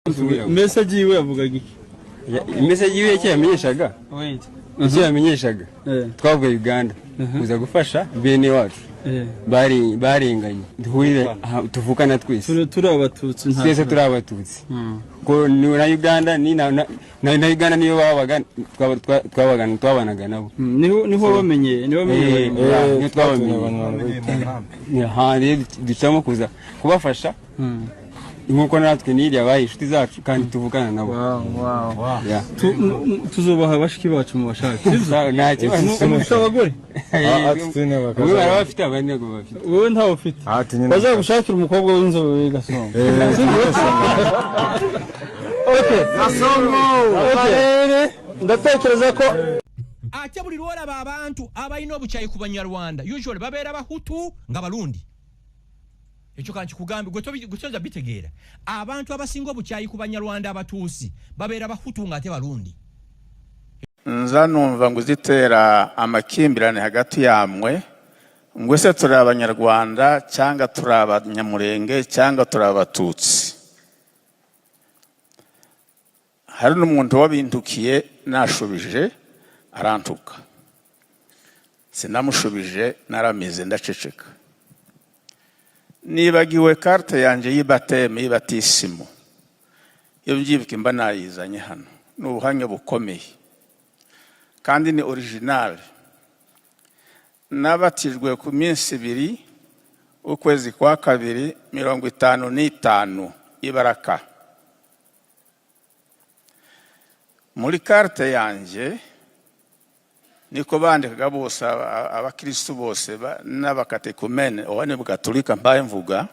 Message yiwe yavugaga iki? Message yiwe icyo yamenyeshaga, Wait. icyo yamenyeshaga, twavuye Uganda kuza gufasha bene wacu barenganye, duhurire aha, tuvukana twese. Turi Abatutsi, nta Twese turi Abatutsi, ko ni na Uganda ni na Uganda niyo babaga, twabaga twabanaga nabo. Niho bamenyeye, niho bamenyeye. Yeah, niyo twabamenye. Aha rero ducamo kuza kubafasha nk'uko natwe n'iriya baye inshuti zacu kandi tuvukana nabo. Yeah. Tuzubaha bashiki bacu mu bashake, sibyo? Nta kibazo. Mufite abagore? Bamwe barabafite, abandi ntabwo bafite. Wowe ntawe ufite. Bazagushakira umukobwa w'inzobe Gasongo. Okay, ndatekereza ko Ate buli lwolaba abantu abalina obukyayi ku Banyarwanda, usually babeera Bahutu nga Balundi. Ekyo kankikugambe, gwe toyinza bitegeera. Abantu abasinga obukyayi ku Banyarwanda Abatuusi babeera Bahutu nga ate Balundi. Nza numva ngo uzitera amakimbirane hagati yamwe, ngo ese turi Abanyarwanda cyangwa turi Abanyamurenge cyangwa turi Abatutsi? Hari n'umuntu wabintukiye, nashubije arantuka, sinamushubije, naramize, ndaceceka. Nibagiwe carte yanjye y'ibateme, y'ibatisimu. Iyo mbyibuke mba nayizanye hano. Ni ubuhamya bukomeye kandi ni original. Nabatijwe ku minsi 2 ukwezi kwa kabiri 55 ibaraka. Muri carte yanjye niko bandikaga bose, abakristu bose n'abakatekumene, uwo ni Bugatulika mbaye mvuga,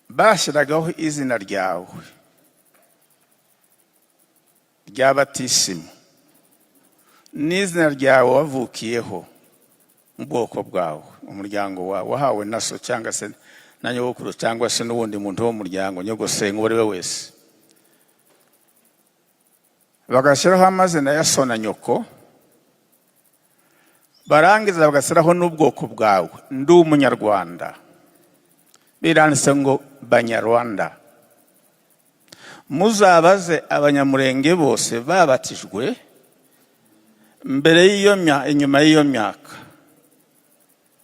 bashyiragaho izina ryawe rya batisimu n'izina ryawe wavukiyeho mu bwoko bwawe, umuryango wawe wahawe na so cyangwa se na nyogokuru cyangwa se n'uwundi muntu wo mu muryango, nyogosenge, uwo ari we wese. Bagashyiraho amazina ya so na nyoko, barangiza bagashyiraho n'ubwoko bwawe. Ndi Umunyarwanda, biranditse ngo Banyarwanda. Muzabaze Abanyamurenge bose babatijwe mbere y'iyo myaka, inyuma y'iyo myaka,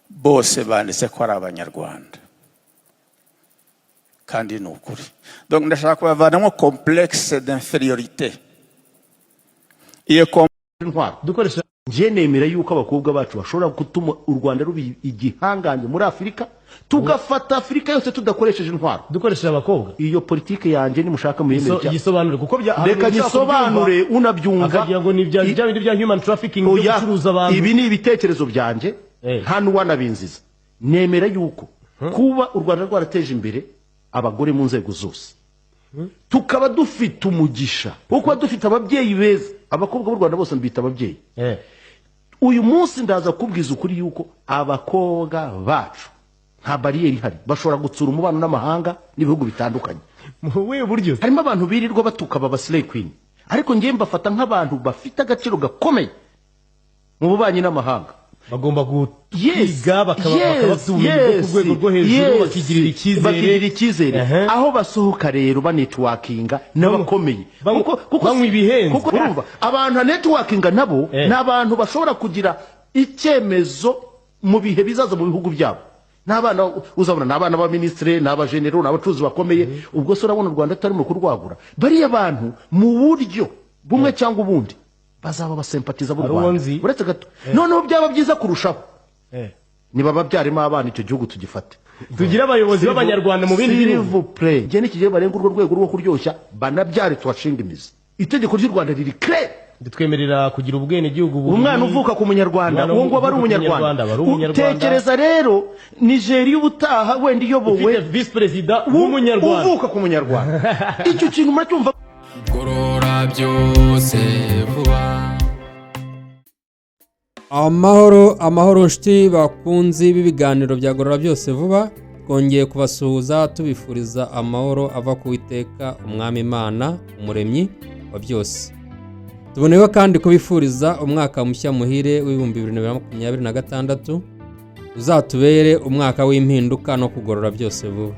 bose banditse ko ari Abanyarwanda, kandi ni ukuri. Donc ndashaka kubavanamo complexe d'infériorité, iyo Intwaro dukoresha. Njye nemera yuko abakobwa bacu bashobora gutuma u Rwanda ruba igihangange muri Afurika, tugafata Afurika yose tudakoresheje intwaro. Dukoresheje abakobwa. Iyo politike yanjye nimushaka muyemere Gisobanure kuko bya Reka gisobanure, unabyumva akagira ngo ni bya bindi bya human trafficking byo Oya, gucuruza abantu. Ibi ni ibitekerezo byanjye, nta n'uwanabinziza. Nemera yuko kuba u Rwanda rwarateje imbere abagore mu nzego zose, tukaba dufite umugisha wo kuba dufite ababyeyi beza, abakobwa b'u Rwanda bose mbita ababyeyi. Uyu munsi ndaza kubwiza ukuri yuko abakobwa bacu nta bariyeri ihari, bashobora gutsura umubano n'amahanga n'ibihugu bitandukanye. Mu buhe buryo? Harimo abantu birirwa batuka aba slay queen, ariko ngewe mbafata nk'abantu bafite agaciro gakomeye mu bubanyi n'amahanga. Bagomba kwiga, bakaba bafite ubumenyi bwo ku rwego rwo hejuru, bakigirira icyizere. Bakigirira icyizere. Aho basohoka rero banetworkinga n'abakomeye, Banywa ibihenze. Kuko urumva abantu networkinga nabo ni abantu bashobora kugira icyemezo mu bihe bizaza mu bihugu byabo. N'abana uzabona ni abana b'abaminisitiri, ni abajenero, ni abacuruzi bakomeye. Ubwo se urabona u Rwanda tutarimo kurwagura? Bariya bantu mu buryo bumwe cyangwa ubundi bazaba abasempatiza b'u Hari uwo Rwanda. nzi. Uretse gato, noneho byaba byiza kurushaho niba babyarimo abana, icyo gihugu tugifate. Tugire abayobozi b'Abanyarwanda mu bindi bihugu. S'il vous plaît, igihe nikigera barenga urwo rwego rwo kuryoshya, banabyare, tuhashinga imizi. Itegeko ry'u Rwanda riri clair. Bitwemerera kugira ubwenegihugu bubiri. Umwana uvuka ku Munyarwanda, Umwana uwo nguwo aba ari uvuka ku Umunyarwanda. Munyarwanda, aba ari Umunyarwanda. Utekereza rero Nigeria ubutaha wenda iyobowe ufite visi perezida w'Umunyarwanda uvuka ku Munyarwanda, icyo kintu muracyumva? Gorora byose vuba. Amahoro, amahoro nshuti bakunzi b'ibiganiro bya Gorora Byose Vuba. Twongeye kubasuhuza, tubifuriza amahoro ava ku Witeka Umwami Imana, Umuremyi wa byose. Tuboneyeho kandi kubifuriza umwaka mushya muhire w'2026, uzatubere umwaka w'impinduka no kugorora byose vuba.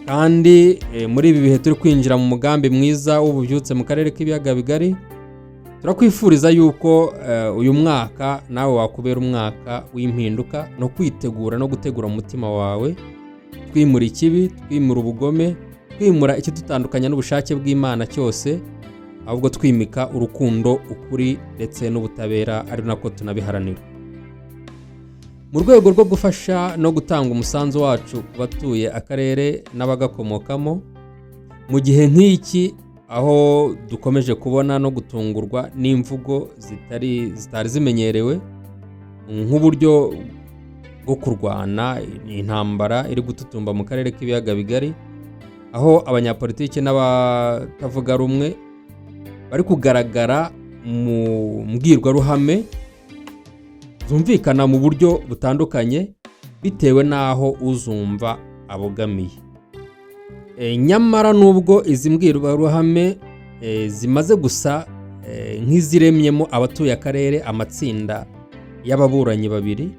Kandi muri ibi bihe turi kwinjira mu mugambi mwiza w'ububyutse mu karere k'ibiyaga bigari, turakwifuriza yuko uyu mwaka nawe wakubera umwaka w'impinduka no kwitegura no gutegura umutima wawe, twimura ikibi, twimura ubugome, twimura ikidutandukanya n'ubushake bw'Imana cyose, ahubwo twimika urukundo, ukuri ndetse n'ubutabera, ari nako tunabiharanira. Mu rwego rwo gufasha no gutanga umusanzu wacu ku batuye akarere n'abagakomokamo mu gihe nk'iki, aho dukomeje kubona no gutungurwa n'imvugo zitari zimenyerewe nk'uburyo bwo kurwana intambara iri gututumba mu karere k'ibiyaga bigari, aho abanyapolitiki n'abatavuga rumwe bari kugaragara mu mbwirwaruhame zumvikana mu buryo butandukanye bitewe n'aho uzumva abogamiye. Nyamara nubwo izi mbwirwaruhame zimaze gusa nk'iziremyemo abatuye akarere amatsinda y'ababuranyi babiri,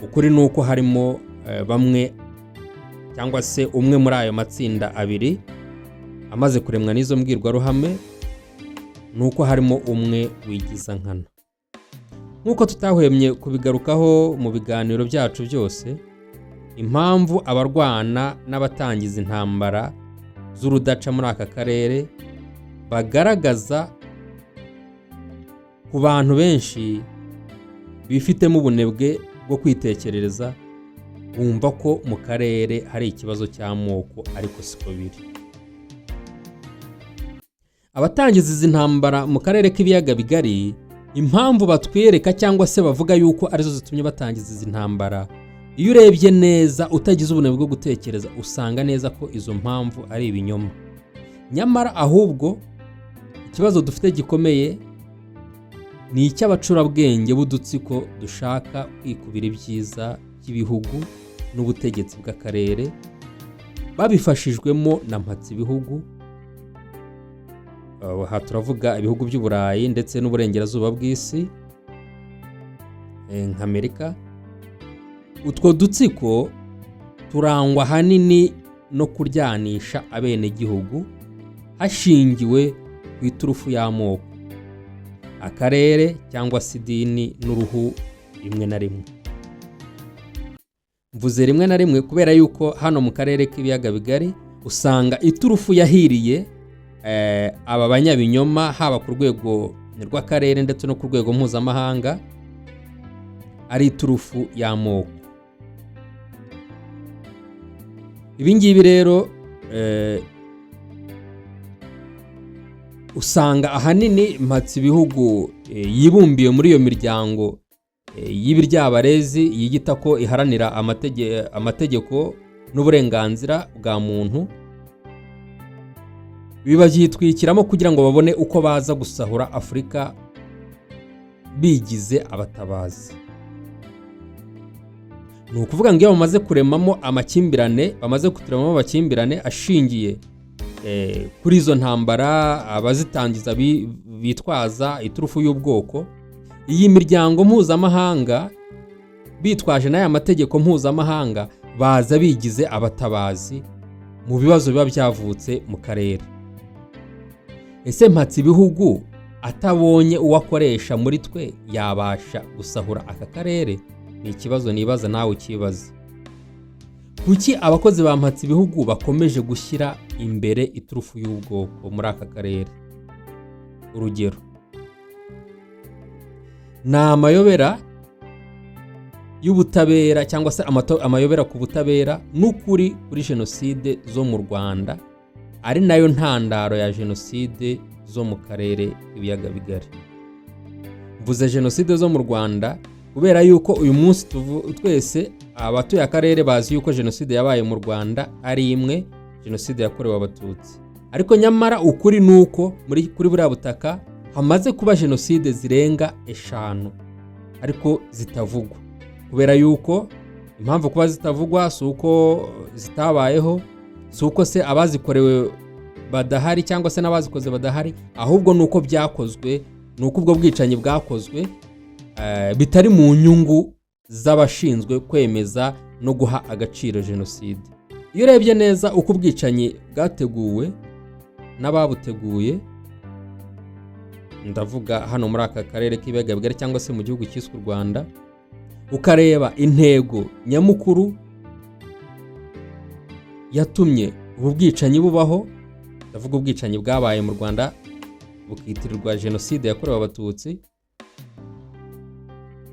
ukuri ni uko harimo bamwe cyangwa se umwe muri ayo matsinda abiri amaze kuremwa n'izo mbwirwaruhame, ni uko harimo umwe wigiza nkana. Nk'uko tutahwemye kubigarukaho mu biganiro byacu byose, impamvu abarwana n'abatangiza intambara z'urudaca muri aka karere bagaragaza ku bantu benshi bifitemo ubunebwe bwo kwitekerereza, bumva ko mu karere hari ikibazo cy'amoko, ariko siko biri. Abatangiza izi ntambara mu karere k'ibiyaga bigari, impamvu batwereka cyangwa se bavuga yuko arizo zitumye batangiza izi ntambara, iyo urebye neza utagize ubunebwe bwo gutekereza, usanga neza ko izo mpamvu ari ibinyoma. Nyamara ahubwo ikibazo dufite gikomeye ni icy'abacurabwenge b'udutsiko dushaka kwikubira ibyiza by'ibihugu n'ubutegetsi bw'akarere, babifashijwemo na mpatsibihugu. Aha turavuga ibihugu by'Uburayi ndetse n'uburengerazuba bw'isi nk'Amerika. Utwo dutsiko turangwa ahanini no kuryanisha abenegihugu hashingiwe ku iturufu y'amoko, akarere cyangwa se idini n'uruhu rimwe na rimwe. Mvuze rimwe na rimwe kubera yuko hano mu karere k'ibiyaga bigari usanga iturufu yahiriye aba banyabinyoma, haba ku rwego rw'akarere ndetse no ku rwego mpuzamahanga, ari iturufu y'amoko. Ibi ngibi rero usanga ahanini mpatse ibihugu yibumbiye muri iyo miryango y'ibiryabarezi yiyita ko iharanira amategeko n'uburenganzira bwa muntu, bibabyitwikiramo kugira ngo babone uko baza gusahura Afurika bigize abatabazi. Ni ukuvuga ngo iyo bamaze kuremamo amakimbirane, bamaze kuturemamo amakimbirane ashingiye kuri izo ntambara, abazitangiza bitwaza iturufu y'ubwoko, iyi miryango mpuzamahanga bitwaje n'aya mategeko mpuzamahanga baza bigize abatabazi mu bibazo biba byavutse mu karere. Ese mpatse ibihugu atabonye uwo akoresha muri twe yabasha gusahura aka karere? Ni ikibazo nibaza, nawe ukibaza. Kuki abakozi ba mpatse ibihugu bakomeje gushyira imbere iturufu y'ubwoko muri aka karere? Urugero ni amayobera y'ubutabera cyangwa se amayobera ku butabera n'ukuri kuri jenoside zo mu Rwanda, ari nayo ntandaro ya jenoside zo mu karere k'ibiyaga bigari. Mvuze jenoside zo mu Rwanda kubera yuko uyu munsi twese abatuye akarere bazi yuko jenoside yabaye mu Rwanda ari imwe, jenoside yakorewe Abatutsi. Ariko nyamara ukuri ni uko kuri buriya butaka hamaze kuba jenoside zirenga 5 ariko zitavugwa, kubera yuko impamvu kuba zitavugwa si uko zitabayeho, si uko se abazikorewe badahari cyangwa se n'abazikoze badahari, ahubwo ni uko byakozwe, ni uko ubwo bwicanyi bwakozwe bitari mu nyungu z'abashinzwe kwemeza no guha agaciro jenoside. Iyo urebye neza uko ubwicanyi bwateguwe n'ababuteguye, ndavuga hano muri aka karere k'ibiyaga bigari cyangwa se mu gihugu cyiswe u Rwanda, ukareba intego nyamukuru yatumye ubu bwicanyi bubaho, ndavuga ubwicanyi bwabaye mu Rwanda bukitirirwa Jenoside yakorewe Abatutsi,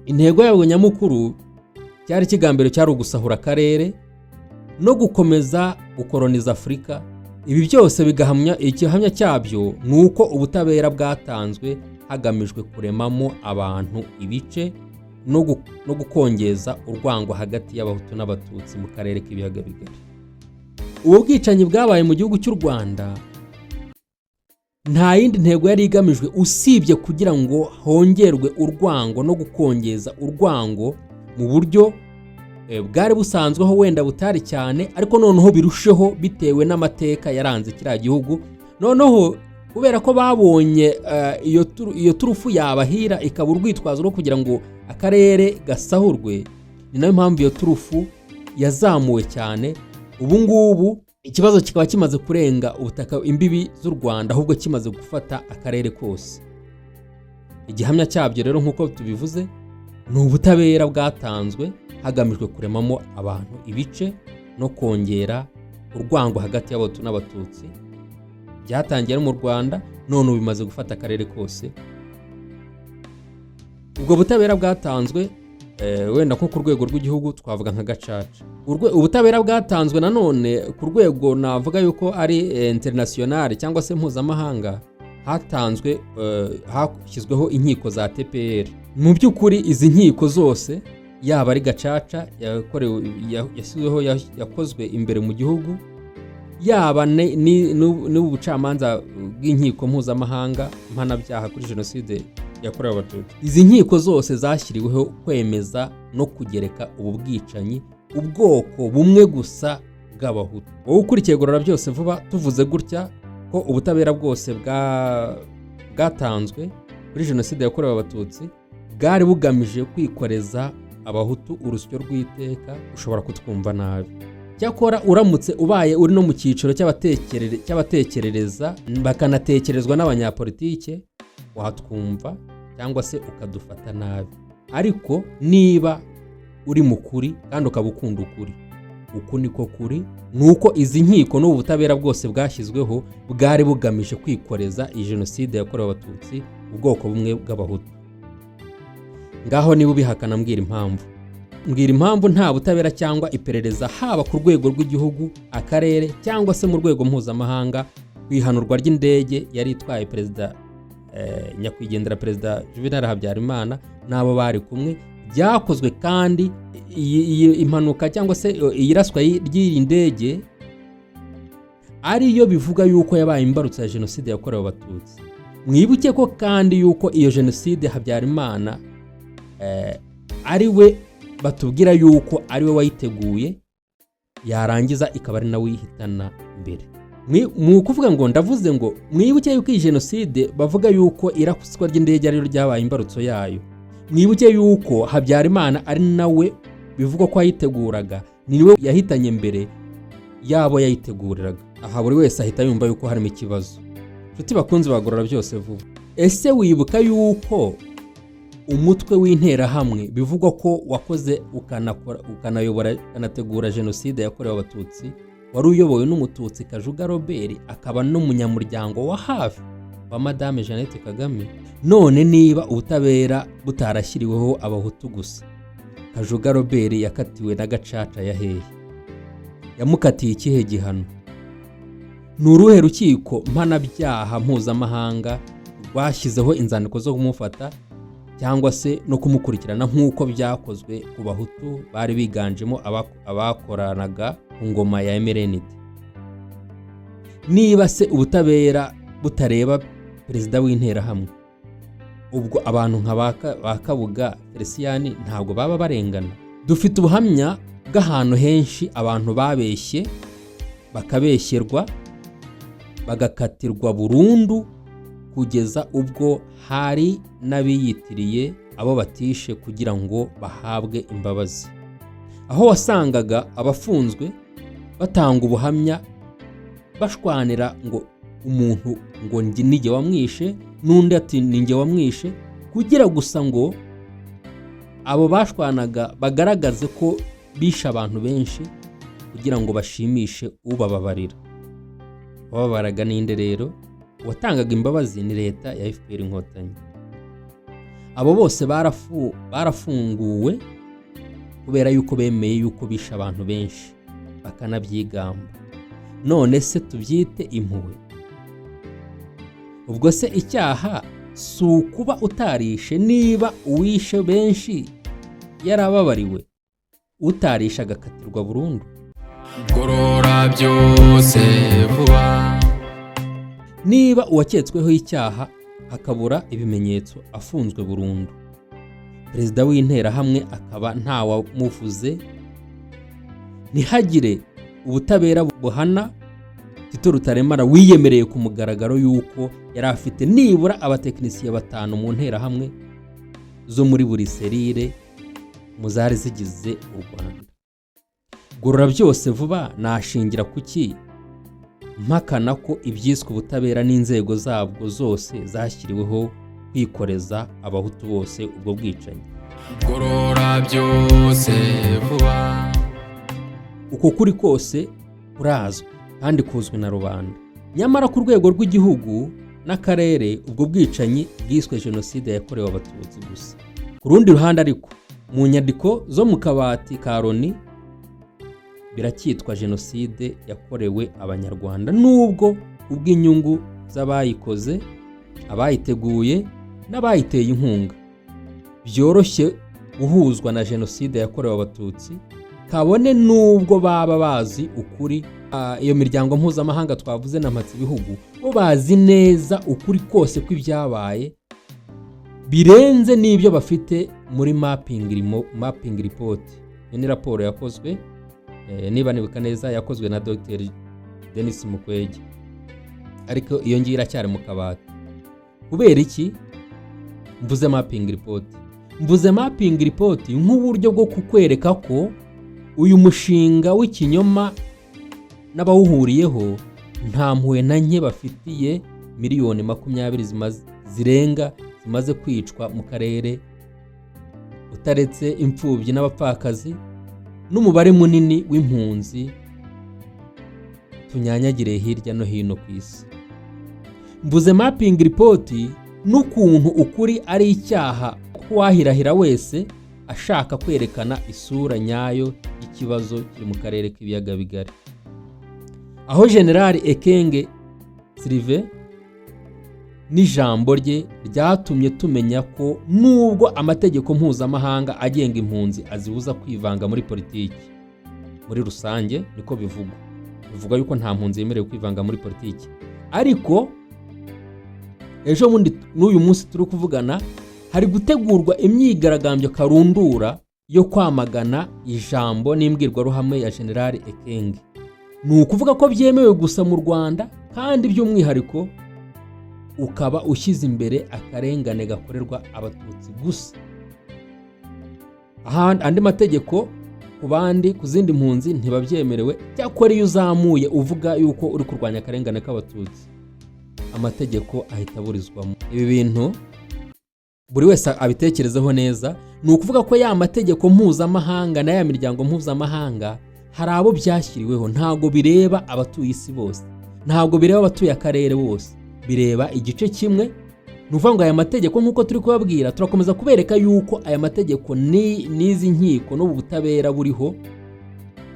intego yabwo nyamukuru cyari ikigambiro, cyari ugusahura akarere no gukomeza gukoroniza Afurika. Ibi byose bigahamya, igihamya cyabyo ni uko ubutabera bwatanzwe hagamijwe kuremamo abantu ibice no gukongeza urwango hagati y'Abahutu n'Abatutsi mu karere k'Ibiyaga Bigari. Ubu bwicanyi bwabaye mu gihugu cy'u Rwanda nta yindi ntego yari igamijwe usibye kugira ngo hongerwe urwango no gukongeza urwango mu buryo bwari busanzweho, wenda butari cyane, ariko noneho birusheho bitewe n'amateka yaranze kiriya gihugu. Noneho kubera ko babonye iyo turufu yabahira ikaba urwitwazo rwo kugira ngo akarere gasahurwe, ni nayo mpamvu iyo turufu yazamuwe cyane. Ubu ngubu ikibazo kikaba kimaze kurenga ubutaka, imbibi z'u Rwanda, ahubwo kimaze gufata akarere kose. Igihamya cyabyo rero, nk'uko tubivuze, ni ubutabera bwatanzwe hagamijwe kuremamo abantu ibice no kongera urwango hagati y'Abahutu n'Abatutsi. Byatangiye no mu Rwanda, none ubu bimaze gufata akarere kose. Ubwo butabera bwatanzwe, wenda nko ku rwego rw'igihugu twavuga nka Gacaca. Ubutabera bwatanzwe nanone ku rwego navuga yuko ari international cyangwa se mpuzamahanga, hatanzwe hashyizweho inkiko za TPR. Mu by'ukuri izi nkiko zose, yaba ari Gacaca yakorewe, yashyizweho, yakozwe imbere mu gihugu, yaba n'ubu bucamanza bw'inkiko mpuzamahanga mpanabyaha kuri Jenoside yakorewe Abatutsi, izi nkiko zose zashyiriweho kwemeza no kugereka ubu bwicanyi ubwoko bumwe gusa bw'Abahutu. Wowe ukurikiye Gorora Byose Vuba, tuvuze gutya ko ubutabera bwose bwatanzwe kuri Jenoside yakorewe Abatutsi bwari bugamije kwikoreza Abahutu urusyo rw'iteka, ushobora kutwumva nabi. Cyakora uramutse ubaye uri no mu cyiciro cy'abatekerereza bakanatekerezwa n'abanyapolitike, watwumva cyangwa se ukadufata nabi. Ariko niba uri mu kuri kandi ukaba ukunda ukuri, uku niko kuri: ni uko izi nkiko n'ubu butabera bwose bwashyizweho bwari bugamije kwikoreza iyi Jenoside yakorewe Abatutsi ubwoko bumwe bw'Abahutu. Ngaho niba ubihakana, mbwira impamvu. Mbwira impamvu nta butabera cyangwa iperereza, haba ku rwego rw'igihugu, akarere cyangwa se mu rwego mpuzamahanga, ku ihanurwa ry'indege yari itwaye perezida, nyakwigendera Perezida Juvenal Habyarimana n'abo bari kumwe, byakozwe kandi iyi impanuka cyangwa se iyi raswa ry'iyi ndege ariyo bivuga yuko yabaye imbarutso ya Jenoside yakorewe Abatutsi. Mwibuke ko kandi yuko iyo jenoside Habyarimana ari we batubwira yuko ari we wayiteguye, yarangiza ikaba ari nawe uyihitana mbere. Mu kuvuga ngo, ndavuze ngo mwibuke yuko iyi jenoside bavuga yuko iraswa ry'indege ariyo ryabaye imbarutso yayo, mwibuke yuko Habyarimana ari nawe bivugwa ko yayiteguraga, ni we yahitanye mbere yabo yayiteguriraga. Aha buri wese ahita yumva yuko harimo ikibazo. Nshuti bakunzi bagorora byose vuba, ese wibuka yuko umutwe w'Interahamwe bivugwa ko wakoze, ukanakora, ukanayobora, ukanategura Jenoside yakorewe Abatutsi wari uyobowe n'Umututsi Kajuga Robert, akaba n'umunyamuryango wa hafi wa Madame Jeannette Kagame? None niba ubutabera butarashyiriweho Abahutu gusa, Kajuga Robert yakatiwe na Gacaca ya hehe? Yamukatiye ikihe gihano? Ni uruhe rukiko mpanabyaha mpuzamahanga rwashyizeho inzandiko zo kumufata cyangwa se no kumukurikirana nk'uko byakozwe ku Bahutu bari biganjemo abakoranaga ku ngoma ya MRND? Niba se ubutabera butareba perezida w'Interahamwe, ubwo abantu nka ba Kabuga Felicien ntabwo baba barengana? Dufite ubuhamya bw'ahantu henshi abantu babeshye, bakabeshyerwa, bagakatirwa burundu, kugeza ubwo hari n'abiyitiriye abo batishe kugira ngo bahabwe imbabazi, aho wasangaga abafunzwe Batanga ubuhamya, bashwanira ngo umuntu ngo nijye wamwishe, n'undi ati ninjye wamwishe, kugira gusa ngo abo bashwanaga bagaragaze ko bishe abantu benshi, kugira ngo bashimishe ubababarira. Wababaraga ninde rero? Uwatangaga imbabazi ni leta ya FPR Inkotanyi. Abo bose barafunguwe kubera yuko bemeye yuko bishe abantu benshi, bakanabyigamba. None se tubyite impuhwe? Ubwo se icyaha si ukuba utarishe? Niba uwishe benshi yarababariwe, utarishe agakatirwa burundu? Gorora byose vuba. Niba uwaketsweho icyaha akabura ibimenyetso afunzwe burundu, perezida w'Interahamwe akaba ntawamuvuze, ntihagire ubutabera buhana Tito Rutaremara wiyemereye ku mugaragaro yuko yari afite nibura abatekinisiye batanu mu Nterahamwe zo muri buri serire mu zari zigize u Rwanda, Gorora byose vuba nashingira kuki mpakana ko ibyiswe ubutabera n'inzego zabwo zose zashyiriweho kwikoreza Abahutu bose ubwo bwicanyi? Gorora byose vuba. Uko kuri kose kurazwi kandi kuzwi na rubanda. Nyamara ku rwego rw'igihugu n'akarere, ubwo bwicanyi bwiswe jenoside yakorewe Abatutsi gusa. Ku rundi ruhande ariko, mu nyandiko zo mu kabati ka Loni biracyitwa jenoside yakorewe Abanyarwanda, nubwo kubw'inyungu z'abayikoze, abayiteguye n'abayiteye inkunga, byoroshye guhuzwa na jenoside yakorewe Abatutsi, kabone n'ubwo baba bazi ukuri. Iyo miryango mpuzamahanga twavuze na mpatse ibihugu, bo bazi neza ukuri kose kw'ibyabaye, birenze n'ibyo bafite muri mapping report. Iyo ni raporo yakozwe, niba nibuka neza, yakozwe na Dr Denis Mukwege, ariko iyo ngiyo iracyari mu kabati. Kubera iki mvuze mapping report? Mvuze mapping report nk'uburyo bwo kukwereka ko uyu mushinga w'ikinyoma n'abawuhuriyeho nta mpuhwe na nke bafitiye miliyoni 20 zirenga zimaze kwicwa mu karere, utaretse imfubyi n'abapfakazi n'umubare munini w'impunzi tunyanyagiriye hirya no hino ku isi. Mvuze mapping report n'ukuntu ukuri ari icyaha wahirahira wese ashaka kwerekana isura nyayo y'ikibazo kiri mu karere k'Ibiyaga Bigari, aho Generali Ekenge Sylvain n'ijambo rye ryatumye tumenya ko nubwo amategeko mpuzamahanga agenga impunzi azibuza kwivanga muri politiki muri rusange, niko bivugwa, bivuga yuko nta mpunzi yemerewe kwivanga muri politiki, ariko ejo bundi n'uyu munsi turi kuvugana hari gutegurwa imyigaragambyo karundura yo kwamagana ijambo n'imbwirwaruhame ya Generali Ekenge. Ni ukuvuga ko byemewe gusa mu Rwanda, kandi by'umwihariko ukaba ushyize imbere akarengane gakorerwa Abatutsi gusa. Andi mategeko ku bandi, ku zindi mpunzi, ntibabyemerewe. Cyakora iyo uzamuye uvuga yuko uri kurwanya akarengane k'Abatutsi, amategeko ahita aburizwamo. Ibi bintu buri wese abitekerezeho neza. Ni ukuvuga ko ya mategeko mpuzamahanga na ya miryango mpuzamahanga hari abo byashyiriweho. Ntabwo bireba abatuye isi bose, ntabwo bireba abatuye akarere bose, bireba igice kimwe. Ni ukuvuga ngo aya mategeko, nk'uko turi kubabwira, turakomeza kubereka yuko aya mategeko n'izi nkiko n'ubu butabera buriho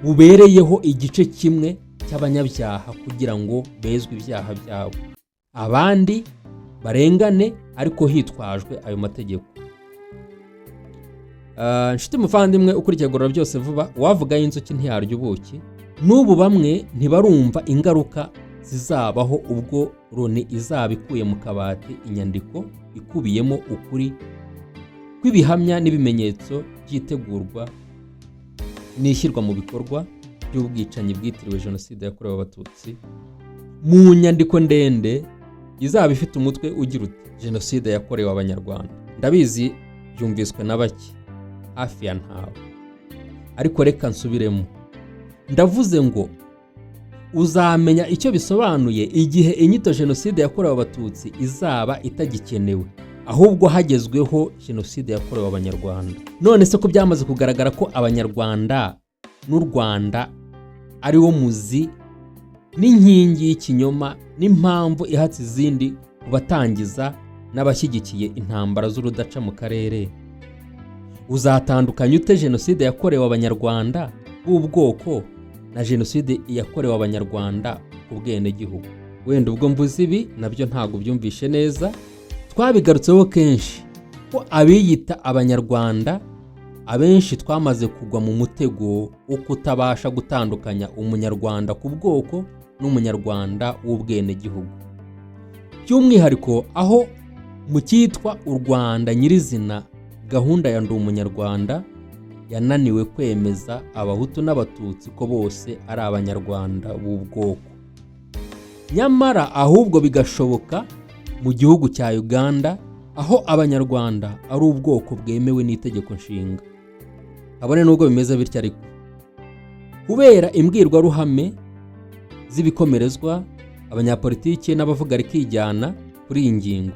bubereyeho igice kimwe cy'abanyabyaha kugira ngo bezwe ibyaha byabo, abandi barengane, ariko hitwajwe ayo mategeko. Inshuti muvandimwe ukurikiye Gorora byose vuba, wavuga y'inzuki ntiyarya ubuki. N'ubu bamwe ntibarumva ingaruka zizabaho ubwo Loni izaba ikuye mu kabati inyandiko ikubiyemo ukuri kw'ibihamya n'ibimenyetso by'itegurwa n'ishyirwa mu bikorwa by'ubwicanyi bwitiriwe jenoside yakorewe Abatutsi, mu nyandiko ndende izaba ifite umutwe ugira uti: "Jenoside yakorewe Abanyarwanda". Ndabizi byumviswe na bake, hafi ya ntawe, ariko reka nsubiremo. Ndavuze ngo Uzamenya icyo bisobanuye igihe inyito jenoside yakorewe Abatutsi izaba itagikenewe, ahubwo hagezweho jenoside yakorewe Abanyarwanda. None se ko byamaze kugaragara ko Abanyarwanda n'u Rwanda ari wo muzi n'inkingi y'ikinyoma n'impamvu ihatse izindi ku batangiza n'abashyigikiye intambara z'urudaca mu karere, uzatandukanya ute jenoside yakorewe Abanyarwanda b'ubwoko na jenoside yakorewe Abanyarwanda ku bwenegihugu? Wenda ubwo mvuze ibi nabyo ntabwo byumvishe neza. Twabigarutseho kenshi ko abiyita Abanyarwanda abenshi twamaze kugwa mu mutego wo kutabasha gutandukanya Umunyarwanda ku bwoko n'Umunyarwanda w'ubwenegihugu, by'umwihariko aho mu cyitwa u Rwanda nyirizina gahunda ya Ndi Umunyarwanda yananiwe kwemeza Abahutu n'Abatutsi ko bose ari Abanyarwanda b'ubwoko, nyamara ahubwo bigashoboka mu gihugu cya Uganda, aho Abanyarwanda ari ubwoko bwemewe n'itegeko nshinga. Kabone nubwo bimeze bityo ariko, kubera imbwirwaruhame z'ibikomerezwa, abanyapolitiki n'abavuga rikijyana kuri iyi ngingo,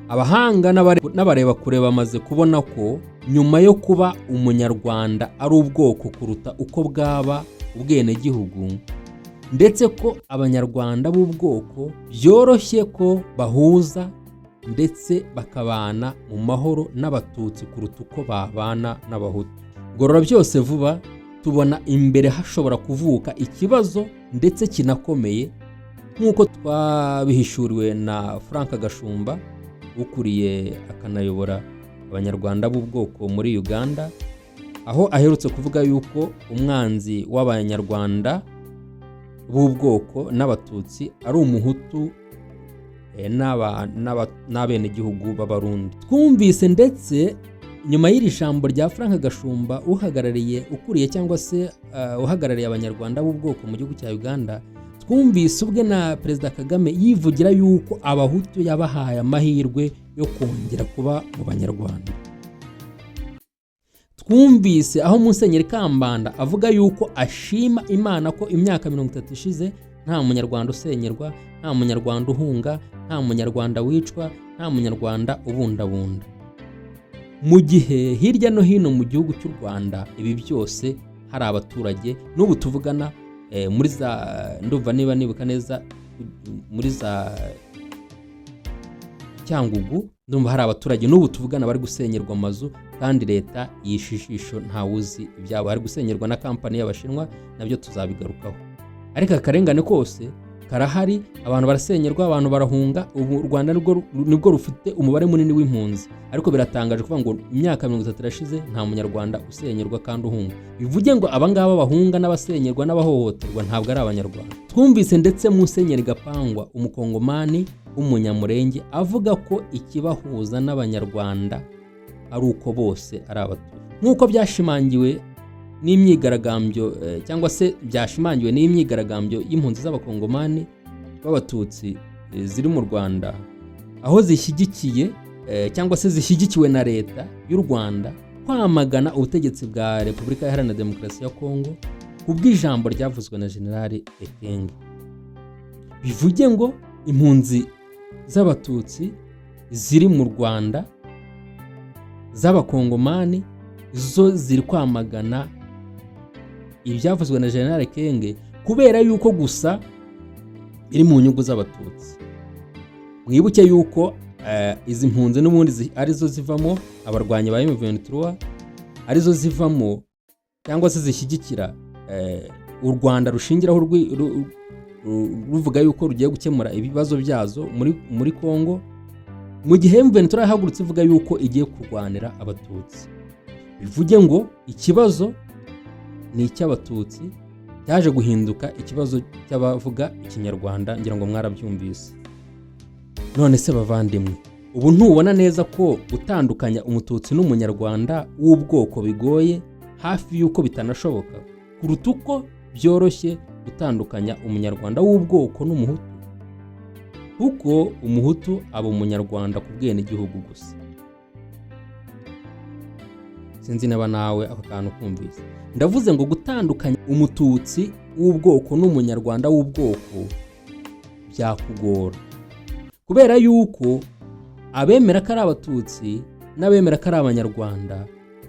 abahanga n'abareba kure bamaze kubona ko nyuma yo kuba Umunyarwanda ari ubwoko kuruta uko bwaba ubwenegihugu, ndetse ko Abanyarwanda b'ubwoko byoroshye ko bahuza ndetse bakabana mu mahoro n'Abatutsi kuruta uko babana n'Abahutu. Gorora byose vuba tubona imbere hashobora kuvuka ikibazo ndetse kinakomeye, nk'uko twabihishuriwe na Frank Gashumba, ukuriye akanayobora Abanyarwanda b'ubwoko muri Uganda, aho aherutse kuvuga yuko umwanzi w'Abanyarwanda b'ubwoko n'Abatutsi ari Umuhutu n'abenegihugu b'Abarundi. Twumvise ndetse nyuma y'iri jambo rya Frank Gashumba, uhagarariye, ukuriye cyangwa se uhagarariye Abanyarwanda b'ubwoko mu gihugu cya Uganda, twumvise ubwe na Perezida Kagame yivugira yuko Abahutu yabahaye amahirwe yo kongera kuba mu Banyarwanda. Twumvise aho Musenyeri Kambanda avuga yuko ashima Imana ko imyaka 30 ishize nta Munyarwanda usenyerwa, nta Munyarwanda uhunga, nta Munyarwanda wicwa, nta Munyarwanda ubundabunda, mu gihe hirya no hino mu gihugu cy'u Rwanda ibi byose hari abaturage n'ubu tuvugana muri za, ndumva niba nibuka neza, muri za Cyangugu, ndumva hari abaturage n'ubu tuvugana bari gusenyerwa amazu kandi leta yishe ijisho, ntawuzi ibyabo. Hari gusenyerwa na kampani y'Abashinwa, nabyo tuzabigarukaho. Ariko akarengane kose karahari, abantu barasenyerwa, abantu barahunga. Ubu u Rwanda nibwo rufite umubare munini w'impunzi, ariko biratangaje kuvuga ngo imyaka 30 irashize nta Munyarwanda usenyerwa kandi uhunga. Bivuge ngo abangaba bahunga n'abasenyerwa n'abahohoterwa ntabwo ari Abanyarwanda. Twumvise ndetse Musenyeri Gapangwa, Umukongomani w'Umunyamurenge, avuga ko ikibahuza n'Abanyarwanda ari uko bose ari Abatutsi, nk'uko byashimangiwe n'imyigaragambyo cyangwa se byashimangiwe n'imyigaragambyo y'impunzi z'Abakongomani b'Abatutsi ziri mu Rwanda, aho zishyigikiye cyangwa se zishyigikiwe na leta y'u Rwanda kwamagana ubutegetsi bwa Repubulika Iharanira Demokarasi ya Kongo ku bw'ijambo ryavuzwe na Generali Ekenge. Bivuge ngo impunzi z'Abatutsi ziri mu Rwanda z'Abakongomani zo ziri kwamagana ibyavuzwe na General Kenge kubera yuko gusa biri mu nyungu z'Abatutsi. Mwibuke yuko izi mpunzi n'ubundi arizo zivamo abarwanyi ba M23, arizo zivamo cyangwa se zishyigikira u Rwanda rushingiraho ruvuga yuko rugiye gukemura ibibazo byazo muri Kongo, mu gihe M23 yahagurutse ivuga yuko igiye kurwanira Abatutsi. Bivuge ngo ikibazo ni icy'Abatutsi cyaje guhinduka ikibazo cy'abavuga Ikinyarwanda. Ngira ngo mwarabyumvise. None se bavandimwe, ubu ntubona neza ko gutandukanya Umututsi n'Umunyarwanda w'ubwoko bigoye hafi y'uko bitanashoboka, kuruta uko byoroshye gutandukanya Umunyarwanda w'ubwoko n'Umuhutu, kuko Umuhutu aba Umunyarwanda ku bwenegihugu gusa? Sinzi niba nawe ako kantu kumvise. Ndavuze ngo gutandukanya Umututsi w'ubwoko n'Umunyarwanda w'ubwoko byakugora, kubera yuko abemera ko ari Abatutsi n'abemera ko ari Abanyarwanda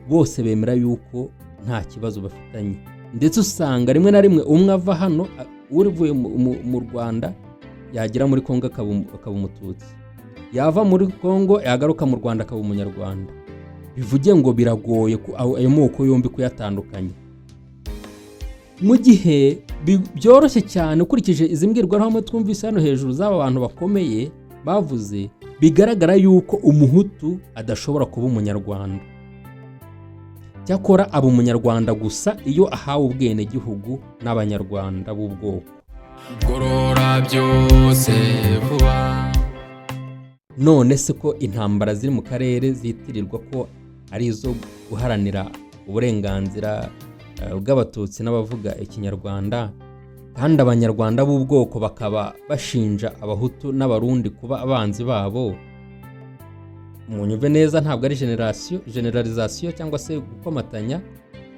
bose bemera yuko nta kibazo bafitanye. Ndetse usanga rimwe na rimwe umwe ava hano, uvuye mu Rwanda yagera muri Kongo akaba Umututsi, yava muri Kongo yagaruka mu Rwanda akaba Umunyarwanda. Bivuge ngo biragoye ayo moko yombi kuyatandukanya, mu gihe byoroshye cyane ukurikije izi mbwirwaruhame twumvise hano hejuru z'aba bantu bakomeye bavuze. Bigaragara yuko Umuhutu adashobora kuba Umunyarwanda, cyakora aba Umunyarwanda gusa iyo ahawe ubwenegihugu n'Abanyarwanda b'ubwoko. Gorora byose vuba. None se ko intambara ziri mu karere zitirirwa ko ari izo guharanira uburenganzira bw'Abatutsi n'abavuga Ikinyarwanda, kandi Abanyarwanda b'ubwoko bakaba bashinja Abahutu n'Abarundi kuba abanzi babo? Munyumve neza, ntabwo ari generalisation cyangwa se gukomatanya.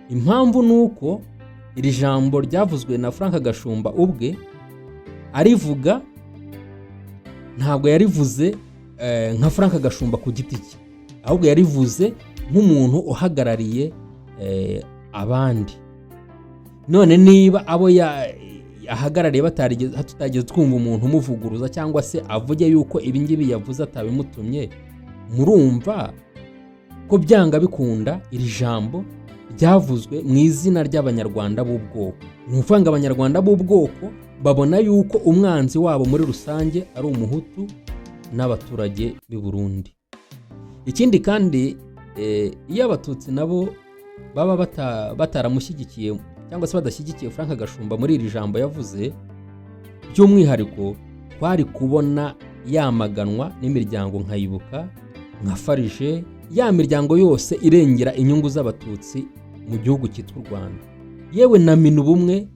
Impamvu ni uko iri jambo ryavuzwe na Frank Gashumba ubwe arivuga, ntabwo yarivuze nka Frank Gashumba ku giti cye, ahubwo yarivuze nk'umuntu uhagarariye abandi. None niba abo ahagarariye batarigeze, tutageze twumva umuntu umuvuguruza cyangwa se avuge yuko ibi ngibi yavuze atabimutumye, murumva ko byanga bikunda iri jambo ryavuzwe mu izina ry'Abanyarwanda b'ubwoko. Ni ukuvuga ngo Abanyarwanda b'ubwoko babona yuko umwanzi wabo muri rusange ari Umuhutu n'abaturage b'i Burundi. Ikindi kandi, iyo Abatutsi nabo baba bataramushyigikiye cyangwa se badashyigikiye Frank Gashumba muri iri jambo yavuze by'umwihariko, twari kubona yamaganwa n'imiryango nka Ibuka, nka FARG, ya miryango yose irengera inyungu z'Abatutsi mu gihugu cyitwa u Rwanda, yewe na Minubumwe.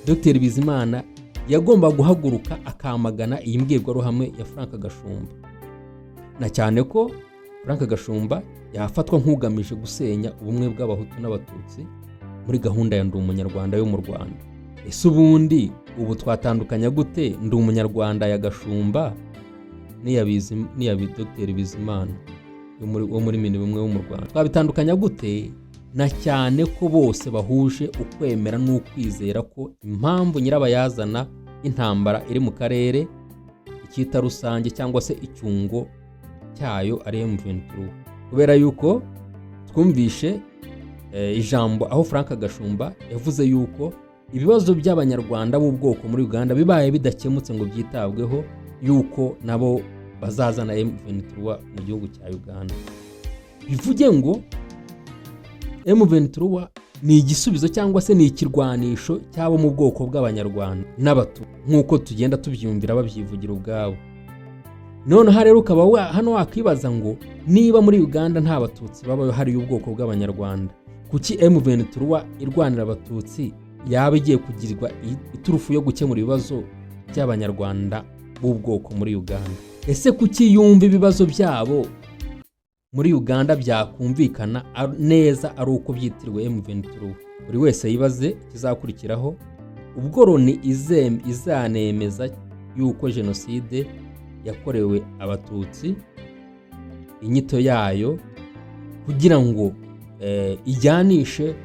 Dr Bizimana yagomba guhaguruka akamagana iyi mbwirwaruhame ya Frank Gashumba, na cyane ko Frank Gashumba yafatwa nk'ugamije gusenya ubumwe bw'Abahutu n'Abatutsi muri gahunda ya Ndi Umunyarwanda yo mu Rwanda. Ese ubundi ubu twatandukanya gute Ndi Umunyarwanda ya Gashumba n'iya Dr Bizimana wo muri Minubumwe wo mu Rwanda? Twabitandukanya gute, na cyane ko bose bahuje ukwemera n'ukwizera ko impamvu nyirabayazana y'intambara iri mu karere, icyita rusange cyangwa se icyungo cyayo, ari M23? Kubera yuko twumvishe ijambo aho Frank Gashumba yavuze yuko ibibazo by'Abanyarwanda b'ubwoko muri Uganda bibaye bidakemutse ngo byitabweho, yuko nabo bazazana M23 mu gihugu cya Uganda. Bivuge ngo M23 ni igisubizo cyangwa se ni ikirwanisho cy'abo mu bwoko bw'Abanyarwanda n'Abatutsi, nk'uko tugenda tubyumvira babyivugira ubwabo. Noneho rero ukaba hano wakwibaza ngo niba muri Uganda nta Batutsi babayo, hariyo ubwoko bw'Abanyarwanda, kuki M23 irwanira Abatutsi yaba igiye kugirwa iturufu yo gukemura ibibazo by'Abanyarwanda b'ubwoko muri Uganda? Ese kuki yumva ibibazo byabo muri Uganda byakumvikana neza ari uko byitiriwe M23? Buri wese yibaze ikizakurikiraho ubwo Loni izanemeza yuko jenoside yakorewe Abatutsi, inyito yayo, kugira ngo ijyanishe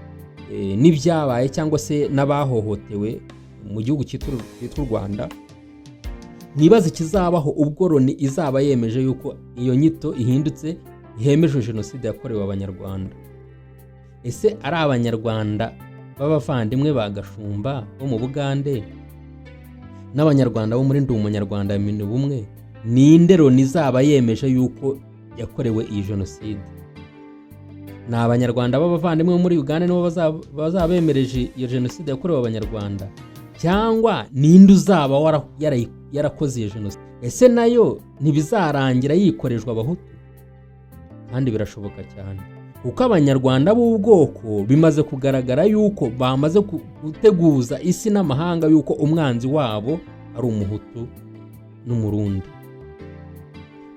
n'ibyabaye cyangwa se n'abahohotewe mu gihugu cyitwa u Rwanda. Mwibaze ikizabaho ubwo Loni izaba yemeje yuko iyo nyito ihindutse, hemejwe jenoside yakorewe Abanyarwanda. Ese ari Abanyarwanda b'abavandimwe ba Gashumba bo mu Bugande n'Abanyarwanda bo muri Ndi Umunyarwanda ya Minubumwe, ninde Loni izaba yemeje yuko yakorewe iyi jenoside? Ni Abanyarwanda b'abavandimwe bo muri Uganda nibo bazaba bemereje iyo jenoside yakorewe Abanyarwanda, cyangwa ninde uzaba yarakoze iyo jenoside? Ese nayo ntibizarangira yikorejwe Abahutu? Kandi birashoboka cyane, kuko Abanyarwanda b'ubwoko bimaze kugaragara yuko bamaze guteguza isi n'amahanga yuko umwanzi wabo ari Umuhutu n'Umurundi.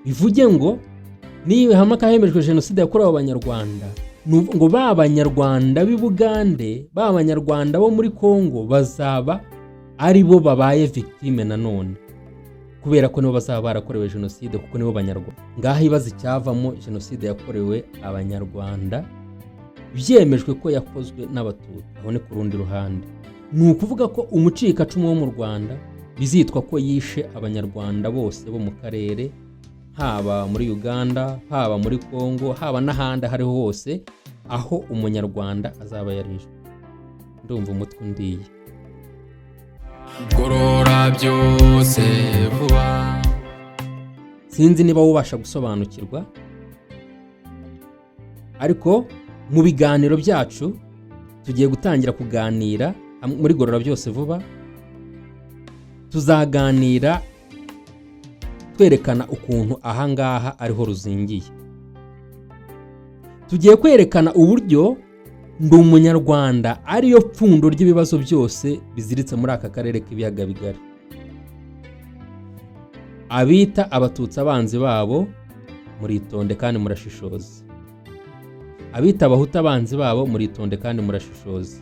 Bivuge ngo niba hamwe hemejwe jenoside yakorewe Abanyarwanda Ngo ba Banyarwanda b'i Bugande, ba Banyarwanda bo muri Kongo bazaba ari bo babaye victime nanone, kubera ko nibo bazaba barakorewe jenoside, kuko nibo Banyarwanda. Ngaho ibaze icyavamo jenoside yakorewe Abanyarwanda byemejwe ko yakozwe n'Abatutsi. Aho ni ku rundi ruhande. Ni ukuvuga ko umucikacumu wo mu Rwanda bizitwa ko yishe Abanyarwanda bose bo mu karere, haba muri Uganda, haba muri Kongo, haba n'ahandi aho ariho hose aho Umunyarwanda azaba yarishwe. Ndumva umutwe undiye. Gorora byose vuba. Sinzi niba wubasha gusobanukirwa, ariko mu biganiro byacu tugiye gutangira kuganira muri Gorora Byose Vuba. Tuzaganira twerekana ukuntu ahangaha ariho ruzingiye. Tugiye kwerekana uburyo Ndi Umunyarwanda ariyo pfundo ry'ibibazo byose biziritse muri aka karere k'Ibiyaga Bigari. Abita Abatutsi abanzi babo, muritonde kandi murashishoze. Abita Abahutu abanzi babo, muritonde kandi murashishoze.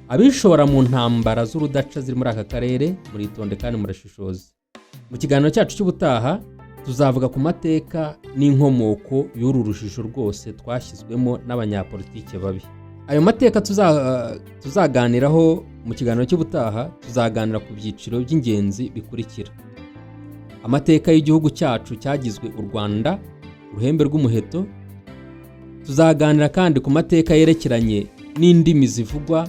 Abishora mu ntambara z'urudaca ziri muri aka karere, muritonde kandi murashishoze. Mu kiganiro cyacu cy'ubutaha tuzavuga ku mateka n'inkomoko y'uru rujijo rwose twashyizwemo n'abanyapolitike babi. Ayo mateka tuzaganiraho mu kiganiro cy'ubutaha, tuzaganira ku byiciro by'ingenzi bikurikira: amateka y'igihugu cyacu cyagizwe u Rwanda uruhembe rw'umuheto. Tuzaganira kandi ku mateka yerekeranye n'indimi zivugwa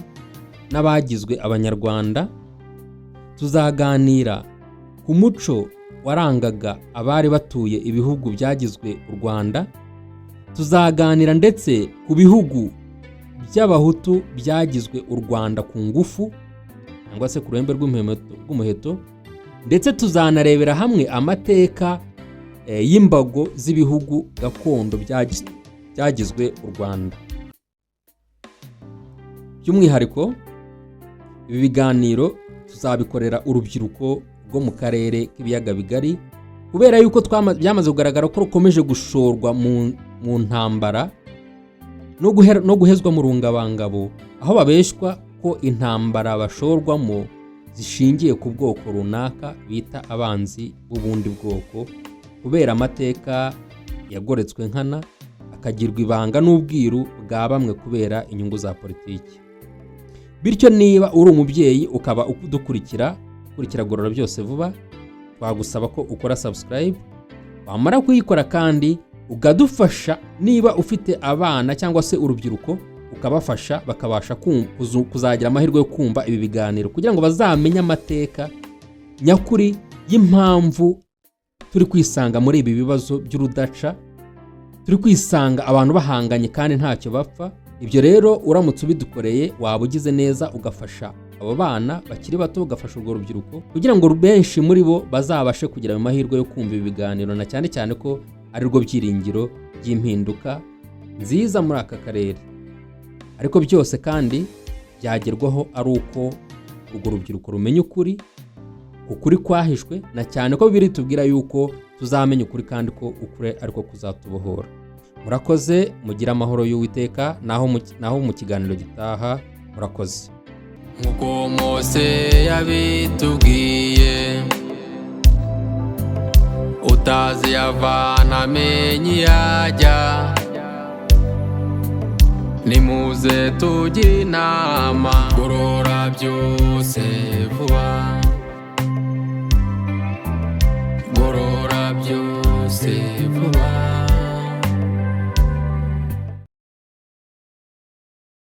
n'abagizwe Abanyarwanda. Tuzaganira ku muco warangaga abari batuye ibihugu byagizwe u Rwanda. Tuzaganira ndetse ku bihugu by'Abahutu byagizwe u Rwanda ku ngufu cyangwa se ku ruhembe rw'umuheto, ndetse tuzanarebera hamwe amateka y'imbago z'ibihugu gakondo byagizwe u Rwanda. By'umwihariko, ibi biganiro tuzabikorera urubyiruko rwo mu karere k'Ibiyaga Bigari, kubera yuko byamaze kugaragara ko rukomeje gushorwa mu ntambara no guhezwa mu rungabangabo, aho babeshywa ko intambara bashorwamo zishingiye ku bwoko runaka bita abanzi b'ubundi bwoko, kubera amateka yagoretswe nkana akagirwa ibanga n'ubwiru bwa bamwe kubera inyungu za politiki. Bityo niba uri umubyeyi ukaba udukurikira, ukurikira Gorora Byose Vuba, twagusaba ko ukora subscribe. Wamara kuyikora kandi ukadufasha, niba ufite abana cyangwa se urubyiruko, ukabafasha bakabasha kuzagira amahirwe yo kumva ibi biganiro, kugira ngo bazamenye amateka nyakuri y'impamvu turi kwisanga muri ibi bibazo by'urudaca, turi kwisanga abantu bahanganye kandi ntacyo bapfa. Ibyo rero uramutse ubidukoreye waba ugize neza, ugafasha abo bana bakiri bato, ugafasha urwo rubyiruko, kugira ngo benshi muri bo bazabashe kugira ayo mahirwe yo kumva ibi biganiro, na cyane cyane ko ari rwo byiringiro by'impinduka nziza muri aka karere. Ariko byose kandi byagerwaho ari uko urwo rubyiruko rumenya ukuri, ukuri kwahishwe, na cyane ko Bibiliya itubwira yuko tuzamenya ukuri kandi ko ukuri ariko kuzatubohora. Murakoze, mugire amahoro y'Uwiteka. Naho mu kiganiro gitaha, murakoze. Nk'uko Mose yabitubwiye, utazi yavana amenye iyajya. Nimuze tujye inama. Gorora byose vuba. Gorora byose vuba.